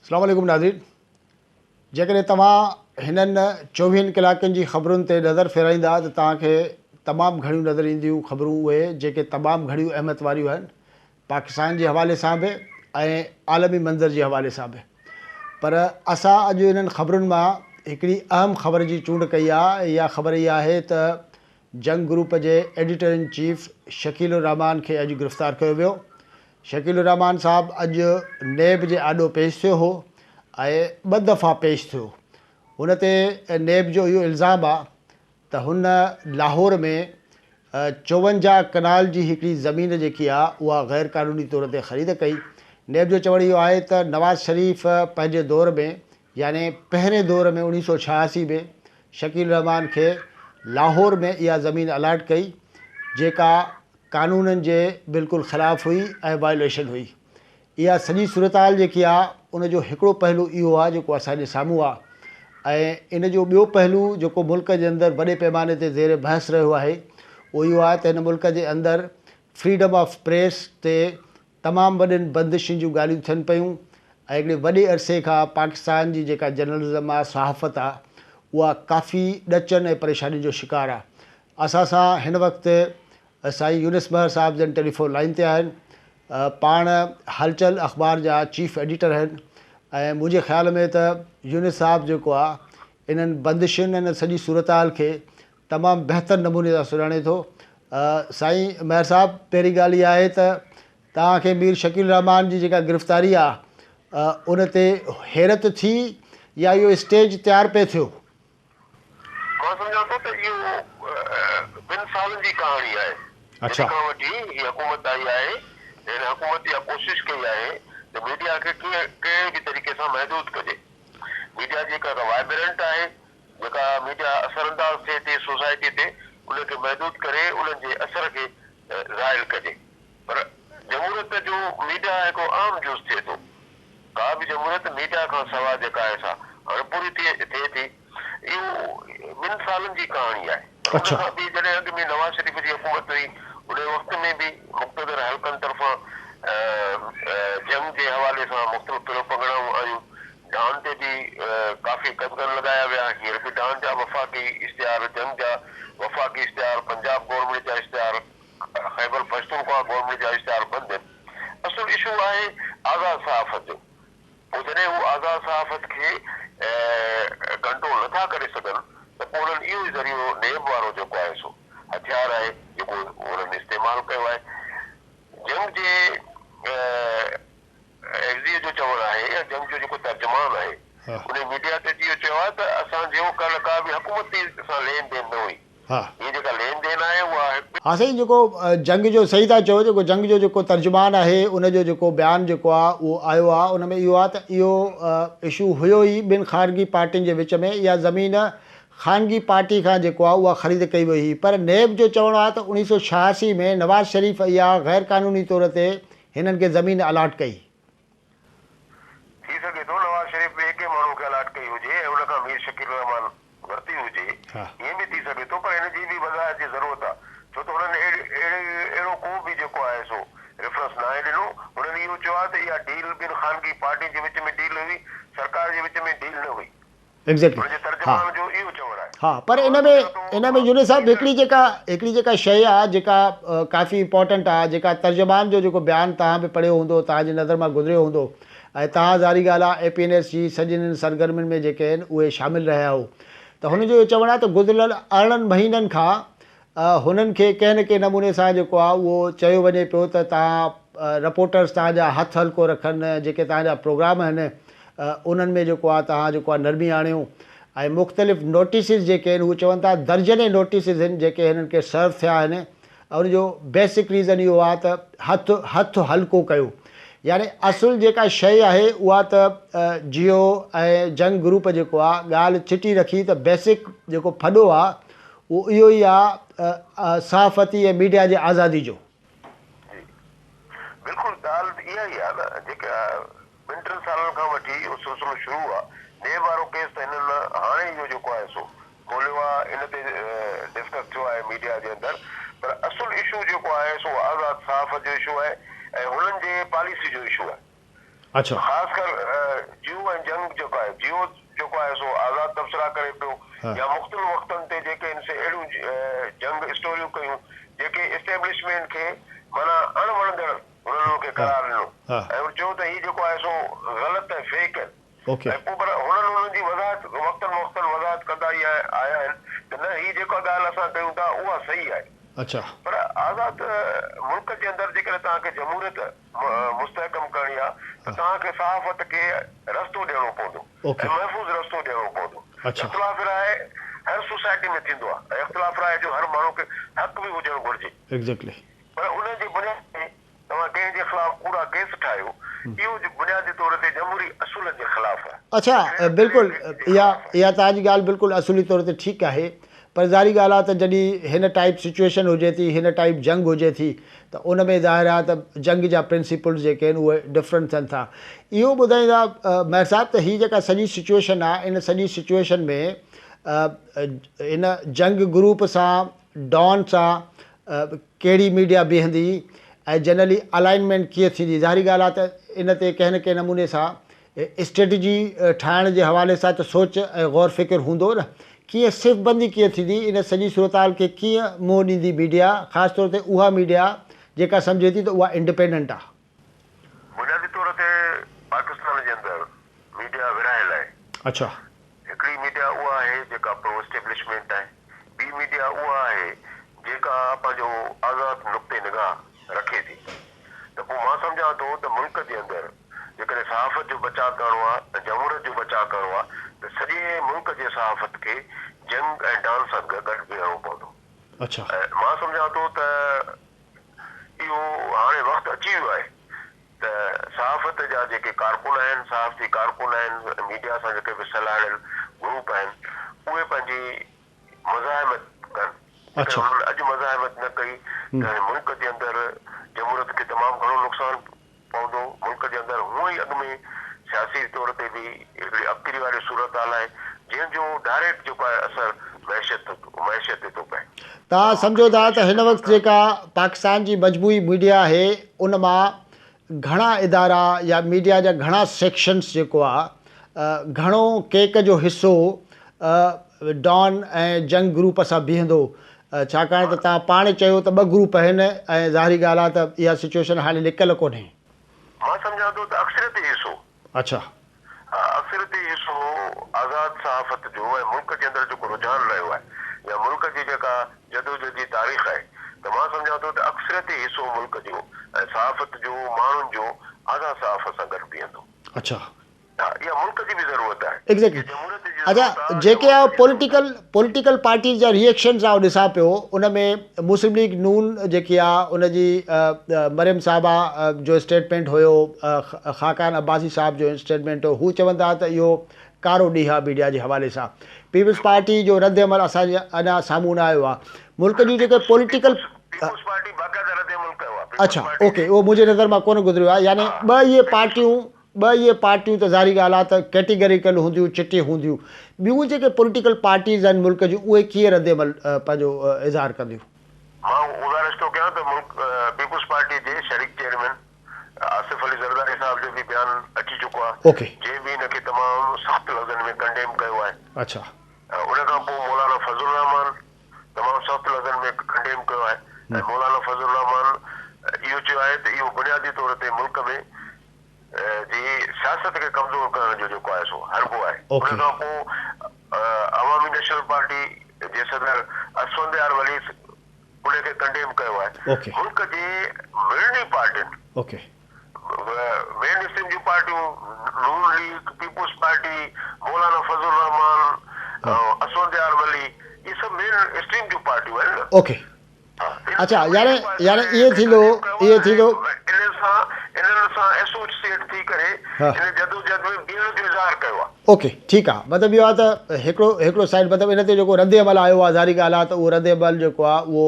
اسلام عليڪم ناظرين جيڪڏهن توهان هنن چوويهن ڪلاڪن جي خبرن تي نظر ڦيرائيندا ته توهان کي تمام گهڻيون نظر اينديون خبرون اهي جيڪي تمام گهڻيون اهميت واريون آهن پاڪستان جي حوالي سان به ۽ عالمي منظر جي حوالي سان به پر اسان اڄ انهن خبرن مان هڪڙي اهم خبر جي چونڊ ڪئي آهي ۽ اها خبر اها آهي ته جنگ گروپ جي editor in chief Shakeel ur Rehman کي اڄ گرفتار ڪيو ويو. شڪيل الرحمان صاحب اڄ نيب جي آڏو پيش ٿيو هو ۽ ٻه دفعا پيش ٿيو. هن تي نيب جو اهو الزام آ ته هن لاهور ۾ 54 ڪنال جي هڪڙي زمين جيڪي آ اها غير قانوني طور تي خريد ڪئي. نيب جو چوڻ اهو آهي ته نواز شريف پنهنجي دور ۾ يعني پهرين دور ۾ 1986 ۾ شڪيل الرحمان کي لاهور ۾ اها زمين الاٽ ڪئي جيڪا قانونن جي بلڪل خلاف هئي ۽ وائليشن هئي. اها سڄي صورتحال جيڪي آ ان جو هڪڙو پهلو اهو آ جيڪو اسان جي سامهون آ ۽ ان جو ٻيو پهلو جيڪو ملڪ جي اندر وڏي پيماني تي زير بحث رهيو آهي اهو اهو آهي ته هن ملڪ جي اندر فريڊم آف پريس تي تمام وڏين بندشن جون ڳالهيون ٿين پيون ۽ هڪڙي وڏي عرصي کان پاڪستان جي جيڪا جرنلزم آ صحافت آ اها ڪافي ڏچن ۽ پريشانين جو شڪار آ. اسان سان هن وقت سائين يونس مهر صاحب جن ٽيليفون لائين تي آهن. پاڻ هلچل اخبار جا چيف ايڊيٽر آهن ۽ منهنجي خيال ۾ ته يونس صاحب جيڪو آ انهن بندشن ۽ سڄي صورتحال کي تمام بهتر نموني سان سڃاڻي ٿو. سائين مهر صاحب پهرين ڳالهه اها آهي ته توهان کي مير شڪيل الرحمان جي جيڪا گرفتاري آ ان تي حيرت ٿي يا اهو اسٽيج تيار پئي ٿيو؟ مان سمجهان ٿو ته اهو ٻن سالن جي ڪهاڻي آهي. جڏهن کان وٺي هي حڪومت آئي آهي هن حڪومت اها ڪوشش ڪئي آهي ته ميڊيا کي ڪهڙي به طريقي سان محدود ڪجي. ميڊيا جيڪا وائبرنٽ آهي جيڪا ميڊيا اثر انداز ٿئي ٿي سوسائٽي تي ان کي محدود ڪري انهن جي اثر کي زائل ڪجي پر جمهوريت جو ميڊيا هڪڙو اهم جز ٿئي ٿو ڪا به جمهوريت ميڊيا کان سوا جيڪا آهي سا اڻپوري ٿئي ٿي اهو ٻن سالن جي ڪهاڻي آهي پر ان کان به جڏهن اڳ ۾ نواز شريف جي حڪومت هئي ان وقت ۾ به مقتدر حلقن طرفان جنگ جي حوالي سان مختلف پروپگنڊائون آيون ڊان تي به ڪافي قدغن لڳايا ويا، هينئر به ڊان جا وفاقي اشتهار، جنگ جا وفاقي اشتهار، پنجاب گورنمينٽ جا اشتهار، خيبر پشتونخوا گورنمينٽ جا اشتهار بند آهن. اصل اشو آهي آزاد صحافت جو، پوء جڏهن هو آزاد صحافت کي ڪنٽرول نٿا ڪري سگهن ته پوء انهن اهو ئي ذريعو نيب وارو جيڪو آهي سو هٿيار آهي جيڪو انهن استعمال ڪيو آهي. جنگ جي. ايف جو چوڻ آهي يا جنگ جو جيڪو ترجمان آهي انهي ميڊيا تي اچي اهو چيو آهي ته اسان جو ڪالهه ڪا به حڪومتي سان لين دين نه هئي هي جيڪا لين دين آهي اها هڪ. ها سائين جيڪو جنگ جو صحيح ٿا چئو جيڪو جنگ جو جيڪو ترجمان آهي ان جو جيڪو بيان جيڪو آهي اهو آيو آهي ان ۾ اهو آهي ته اهو اشو هيو ئي ٻن خارگي پارٽين جي وچ ۾ اها زمين خانگي پارٽي کان جيڪو آهي اها خريد ڪئي وئي هئي پر نيب جو چوڻ آهي ته 1986 ۾ نواز شريف اها غير قانوني طور تي هنن کي زمين الاٽ ڪئي. ٿي سگهي ٿو نواز شريف به هڪ ئي ماڻهو کي الاٽ ڪئي هجي ۽ ان کان مير شڪيل الرحمان ورتي هجي، ائين به ٿي سگهي ٿو پر ان جي به وضاحت جي ضرورت آ ڇو ته هنن اهڙو ڪو به جيڪو آهي سو ريفرنس ناهي ڏنو، هنن اهو چيو آهي ته اها ڊيل ٻن خانگي پارٽين جي وچ ۾ ڊيل هئي، سرڪار جي وچ ۾ ڊيل نه هئي. ايگزيڪٽلي ها ها پر ان ۾ ان ۾ يونس صاحب هڪڙي جيڪا هڪڙي جيڪا شيء آ جيڪا ڪافي امپورٽنٽ آ جيڪا ترجمان جو جيڪو بيان توهان به پڙهيو هوندو توهان جي نظر مان گذريو هوندو ۽ توهان ظاهري ڳالهه آ اي پي اين ايس جي سڄن انهن سرگرمين ۾ جيڪي آهن اهي شامل رهيا آهيو ته هن جو اهو چوڻ آ ته گذريل 18 مهينن کان هنن کي ڪنهن نه ڪنهن نموني سان جيڪو آهي اهو چيو وڃي پيو ته توهان رپورٽرز توهان جا هٿ هلڪو رکن جيڪي توهان جا پروگرام آهن انهن ۾ جيڪو آهي توهان جيڪو آهي نرمي آڻيو ۽ مختلف نوٽيسز جيڪي آهن هو چون ٿا درجنين نوٽيسز آهن جيڪي هنن کي سرو ٿيا آهن ان جو بيسڪ ريزن اهو آهي ته هٿ هٿ هلڪو ڪيو يعني اصل جيڪا شيء آهي اها ته جيو ۽ جنگ گروپ جيڪو آهي ڳالهه چٽي رکي ته بيسڪ جيڪو ڦڏو آهي اهو اهو ئي آ صحافتي ۽ ميڊيا جي آزادي جو. جي بلڪل ڳالهه ته اها ئي آ نه جيڪا ٻن ٽن سالن کان وٺي اهو سلسلو شروع آ نيب وارو ڪيس ته هنن هاڻي اهو جيڪو آهي سو کوليو آ ان تي ڊسڪس ٿيو آهي ميڊيا جي اندر پر اصل اشو جيڪو آهي سو آزاد صحافت جو اشو آهي ۽ هنن جي پاليسي جو اشو آهي. اڇا. خاص ڪر جيو ۽ جنگ جيڪو آهي، جيو جيڪو آهي سو آزاد تبصرا ڪري پيو يا مختلف وقتن تي جيڪي هن سي اهڙيون جنگ اسٽوريون ڪيون جيڪي اسٽيبلشمينٽ کي معنيٰ اڻ وڻندڙ هنن انهن کي قرار ڏنو ۽ هن چيو ته هي جيڪو آهي سو غلط ۽ فيڪ آهن ۽ پوء پر هنن انهن جي وضاحت وقتن وقتن وضاحت ڪندا ئي آيا آهن ته نه هي جيڪا ڳالهه اسان ڪيون ٿا اها صحيح آهي. اڇا. پر آزاد ملڪ جي اندر جيڪڏهن توهان کي جمهوريت مستحڪم ڪرڻي آهي ته توهان کي صحافت کي رستو ڏيڻو پوندو ۽ محفوظ رستو ڏيڻو پوندو. اختلاف راء هر سوسائٽي ۾ ٿيندو آهي ۽ اختلاف راء جو هر ماڻهو کي حق به هجڻ گهرجي. پر ان جي بنياد تي توهان ڪنهن جي خلاف ڪوڙا ڪيس ٺاهيو، اهو بنيادي طور تي جمهوري اصولن جي خلاف آهي. اڇا بلڪل اها اها توهان جي ڳالهه بلڪل اصولي طور تي ٺيڪ آهي پر ظاهري ڳالهه آهي ته جڏهن هن ٽائيپ سچوئيشن هجي ٿي هن ٽائيپ جنگ هجي ٿي ته ان ۾ ظاهر آهي ته جنگ جا پرنسپلز جيڪي آهن اهي ڊفرنٽ ٿين ٿا اهو ٻڌائيندا مهر صاحب ته هي جيڪا سڄي سچوئيشن آهي ان سڄي سچوئيشن ۾ ان جنگ گروپ سان ڊان سان ڪهڙي ميڊيا بيهندي ۽ جنرلي الائنمينٽ ڪيئن ٿيندي ظاهري ڳالهه آهي ته ان تي ڪنهن نه ڪنهن نموني سان اسٽريٽجي ٺاهڻ جي حوالي سان ته سوچ ۽ غور فڪر هوندو نه ڪيئن صف بندي ڪيئن ٿيندي ان سڄي صورتحال کي ڪيئن منهن ڏيندي ميڊيا خاص طور تي اها ميڊيا جيڪا سمجهي ٿي ته اها انڊپينڊنٽ آهي. بنيادي طور تي پاڪستان جي اندر ميڊيا ورهايل آهي. اڇا. هڪڙي ميڊيا اها آهي جيڪا پرو اسٽيبلشمينٽ آهي، ٻي ميڊيا اها آهي جيڪا پنهنجو آزاد نقطي نگاهه رکي ٿي ته پوء مان سمجهان ٿو ته ملڪ جي اندر جيڪڏهن صحافت جو بچاء ڪرڻو آهي ۽ جمهوريت جو بچاء ڪرڻو آهي ته سڄي ملڪ جي صحافت کي جنگ ۽ ڊان سان گڏ بيهڻو پوندو ۽ مان سمجهان ٿو ته اهو هاڻي وقت اچي ويو آهي ته صحافت جا جيڪي ڪارڪن آهن، صحافتي ڪارڪن آهن، ميڊيا سان جيڪي به سلهاڙيل گروپ آهن، اهي پنهنجي مزاحمت ڪن. جيڪڏهن انهن اڄ مزاحمت نه ڪئي ته ملڪ جي اندر جمهوريت کي تمام گهڻو نقصان پوندو. ملڪ جي اندر هونء ئي اڳ ۾ سياسي طور تي به هڪڙي ابتري واري صورتحال آهي، جنهن جو ڊائريڪٽ جيڪو آهي اثر معيشت معيشت تي ٿو پئي. توهان سمجهو ٿا ته هن وقت جيڪا پاڪستان جي مجموعي ميڊيا آهي ان مان گهڻا ادارا يا ميڊيا جا گهڻا سيڪشنس جيڪو آ گهڻو ڪيڪ جو حصو ڊان ۽ جنگ گروپ سان بيهندو ڇاڪاڻ ته توهان پاڻ چيو ته ٻه گروپ آهن ۽ ظاهري ڳالهه آ ته اها سچوئيشن هاڻي لڪل ڪونهي. مان سمجهان ٿو ته اڪثريتي حصو. اڇا. اڪثريتي حصو آزاد صحافت جو ۽ ملڪ جي اندر جيڪو رجحان رهيو آهي يا ملڪ جي جيڪا جدوجھد جي تاريخ آهي ته مان سمجهان ٿو ته اڪثريتي حصو ملڪ جو ۽ صحافت جو ماڻهن جو آزاد صحافت سان گڏ بيهندو. اڇا. ها اها ملڪ جي به ضرورت آهي. ايگزيڪٽلي اها جمهوريت جي اڇا ضرورت آهي اها جيڪي ملڪ آء جي ضرورت آهي. پوليٽيڪل پوليٽيڪل پارٽيز جا ريئيڪشنز آء ڏسان پيو ان ۾ مسلم ليگ نون جيڪي آ ان جي مريم صاحبه جو اسٽيٽمينٽ هيو خاقان عباسي صاحب جو اسٽيٽمينٽ هيو هو چون ٿا ته اهو ڪارو ڏينهن آ ميڊيا جي حوالي سان پيپلز پارٽي جو رد عمل اسان جي اڃا سامهون نه آيو آ ملڪ جون جيڪي پوليٽيڪل پيپلز پارٽي باقاعده رد عمل ڪيو آ پيپلز اڇا پارٽي اوڪي اهو منهنجي نظر مان ڪونه گذريو آ يعني ٻه اهي پارٽيون ٻه اهي پارٽيون ته ظاهري ڳالهه آهي ته ڪيٽيگريڪل هونديون، چٽي هونديون. ٻيون جيڪي پوليٽيڪل پارٽيز آهن ملڪ جون اهي ڪيئن ردعمل پنهنجو اظهار ڪنديون؟ مان گذارش ٿو ڪيان ته ملڪ پيپلز پارٽي جي شريڪ چيئرمين آصف علي زرداري صاحب جو به بيان اچي چڪو آهي جنهن به ان کي تمام سخت لفظن ۾ ڪنڊيم ڪيو آهي. ان کان پوء مولانا فضل الرحمان تمام سخت لفظن ۾ ڪنڊيم ڪيو آهي ۽ مولانا فضل الرحمان اهو چيو آهي ته اهو بنيادي طور تي ملڪ ۾ جي سياست کي ڪمزور ڪرڻ جو جيڪو آهي سو حربو آهي. ان کان پوء عوامي نيشنل پارٽي جي صدر اسفنديار ولي ان کي ڪنڊيم ڪيو آهي. ملڪ جي مڙني پارٽين، مين اسٽريم جون پارٽيون نون ليگ، پيپلز پارٽي، مولانا فضل الرحمان، اسفنديار ولي اهي سڀ مين اسٽريم جون پارٽيون آهن نه. اڇا يعني يعني ائين ٿيندو ائين ٿيندو. انهن سان انهن سان ايسوسيئيٽ ٿي ڪري ان جدوجهد ۾ بيهڻ جو اظهار ڪيو آهي. اوڪي ٺيڪ آ مطلب اهو آ ته هڪڙو هڪڙو سائيڊ مطلب ان تي جيڪو رد عمل آيو آ ظاهري ڳالهه آ ته اهو رد عمل جيڪو آ اهو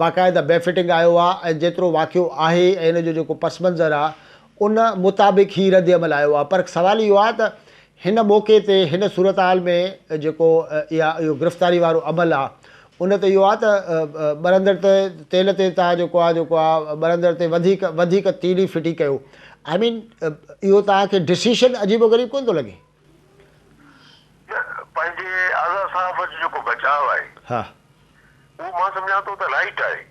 باقاعده بي فٽنگ آيو آ ۽ جيترو واقعو آهي ۽ ان جو جيڪو پس منظر آ ان مطابق هي رد عمل آيو آ پر سوال اهو آ ته هن موقعي تي هن صورتحال ۾ جيڪو اها اهو گرفتاري وارو عمل آ ان تي اهو آ ته ٻرندڙ تي تيل تي تان جيڪو آ جيڪو آ ٻرندڙ تي وڌيڪ وڌيڪ تيل ئي ڦٽي ڪيو آء مين اهو توهان کي ڊسيشن عجيب و غريب ڪونه ٿو لڳي؟ نه پنهنجي آزاد صحافت جو جيڪو بچاء آهي ها. اهو مان سمجهان ٿو ته رائيٽ آهي.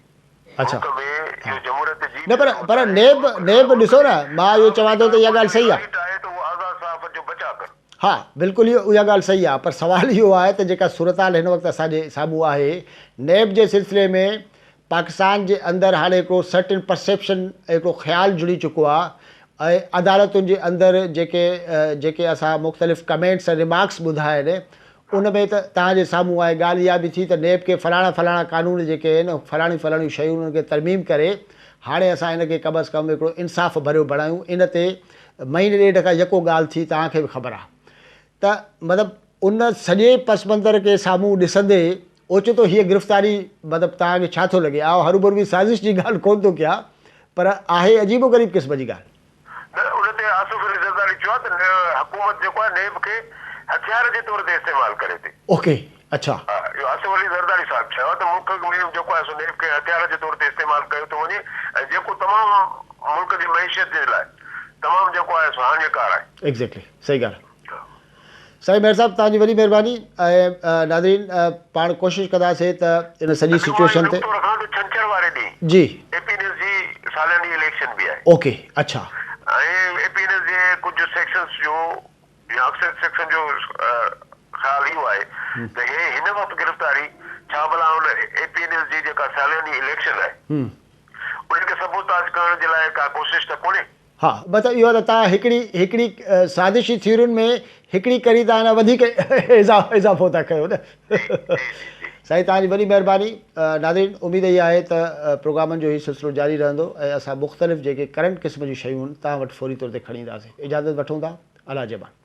اڇا ملڪ ۾ اهو جمهوريت جي نه پر پر نيب نيب ڏسو نه مان اهو چوان ٿو ته اها ڳالهه صحيح آهي. رائيٽ آهي ته اهو آزاد صحافت جو بچاء ڪن. ها بلڪل اهو اها ڳالهه صحيح آهي پر سوال اهو آهي ته جيڪا صورتحال هن وقت اسان جي سامهون آهي نيب جي سلسلي ۾ پاڪستان جي اندر هاڻي هڪڙو سرٽن پرسيپشن هڪڙو خيال جڙي چڪو آهي ۽ عدالتن جي اندر جيڪي جيڪي اسان مختلف ڪمينٽس ۽ ريمارڪس ٻڌا آهن ان ۾ ته توهان جي سامهون آهي ڳالهه اها به ٿي ته نيب کي فلاڻا فلاڻا قانون جيڪي آهن فلاڻيون فلاڻيون شيون انهن کي ترميم ڪري هاڻي اسان ان کي ڪم از ڪم هڪڙو انصاف ڀريو بڻايون ان تي مهيني ڏيڍ کان يڪو ڳالهه ٿي توهان کي به خبر آهي ته مطلب ان سڄي پس منظر کي سامهون ڏسندي اوچتو هيء گرفتاري مطلب توهان کي ڇا ٿو لڳي؟ آء هروڀرو به سازش جي ڳالهه ڪونه ٿو ڪيان پر آهي عجيب و غريب قسم جي ڳالهه. نه ان تي آصف علي زرداري چيو آهي ته حڪومت جيڪو آهي نيب کي هٿيار جي طور تي استعمال ڪري ٿي. اوڪي اڇا. ها اهو آصف علي زرداري صاحب چيو آهي ته ملڪ ۾ جيڪو آهي سو نيب کي هٿيار جي طور تي استعمال ڪيو ٿو وڃي ۽ جيڪو تمام ملڪ جي معيشت جي لاء تمام جيڪو آهي سو هاڃيڪار آهي. ايگزيڪٽلي صحيح ڳالهه. سائين مهر صاحب توهان جي وڏي مهرباني ۽ ناظرين پاڻ ڪوشش ڪنداسين ته ان سڄي سچوئيشن تي نقطو رکان ته ڇنڇر واري ڏينهن جي اي پي اين ايس جي سالياني اليڪشن به آهي. اوڪي اڇا. ۽ اي پي اين ايس جي ڪجهه سيڪشنز جو يا اڪثر سيڪشن جو خيال اهو آهي ته هي هن وقت گرفتاري ڇا ڀلا ان اي پي اين ايس جي جيڪا سالياني اليڪشن آهي ان کي سبوتاج ڪرڻ جي لاء ڪا ڪوشش ته ڪونهي. ها مطلب اهو ته توهان هڪڙي هڪڙي سازشي ٿيورين ۾ هڪڙي ڪري توهان اڃا وڌيڪ اضافو ٿا ڪيو نه سائين توهان جي وڏي مهرباني ناظرين اميد اها آهي ته پروگرامن جو هي سلسلو جاري رهندو ۽ اسان مختلف جيڪي ڪرنٽ قسم جون شيون آهن توهان وٽ فوري طور تي کڻي اينداسين اجازت وٺون ٿا الله جي امان.